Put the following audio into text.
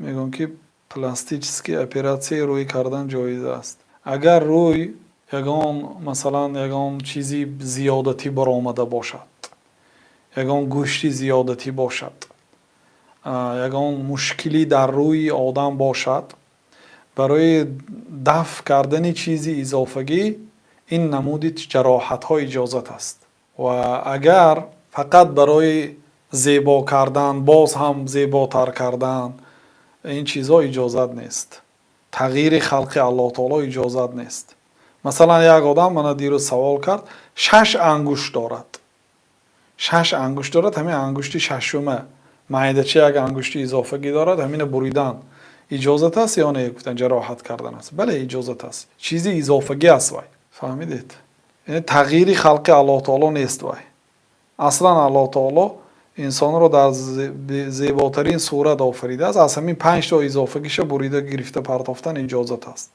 Мегӯям, ки пластический оператсияи рӯй кардан ҷоиз аст? Агар рӯй ягон, масалан, ягон чизи зиёдатӣ баромада бошад, ягон гӯшти зиёдатӣ бошад, ягон мушкилӣ дар рӯи одам бошад, барои дафъ кардани чизи изофагӣ ин намуди ҷароҳатҳо иҷозат аст. Ва агар фақат барои зебо кардан, боз ҳам зеботар кардан, ин чизҳо иҷозат нест. Тағйири халқи Аллоҳ таоло иҷозат нест. Масалан, як одам мана дирӯз савол кард, шаш ангушт дорад, шаш ангушт дорад, ҳамин ангушти шашума майдача як ангушти изофагӣ дорад, ҳамина буридан иҷозат аст ё не? Гуфтан, ҷароҳат кардан аст. Бале, иҷозат аст, чизи изофагӣ аст вай, фаҳмидед? Яъне тағйири халқи Аллоҳ таоло нест вай. Аслан Аллоҳ таоло инсонро дар зеботарин сурат офаридааст. Аз ҳамин панҷто изофагиша бурида гирифта партофтан иҷозат аст.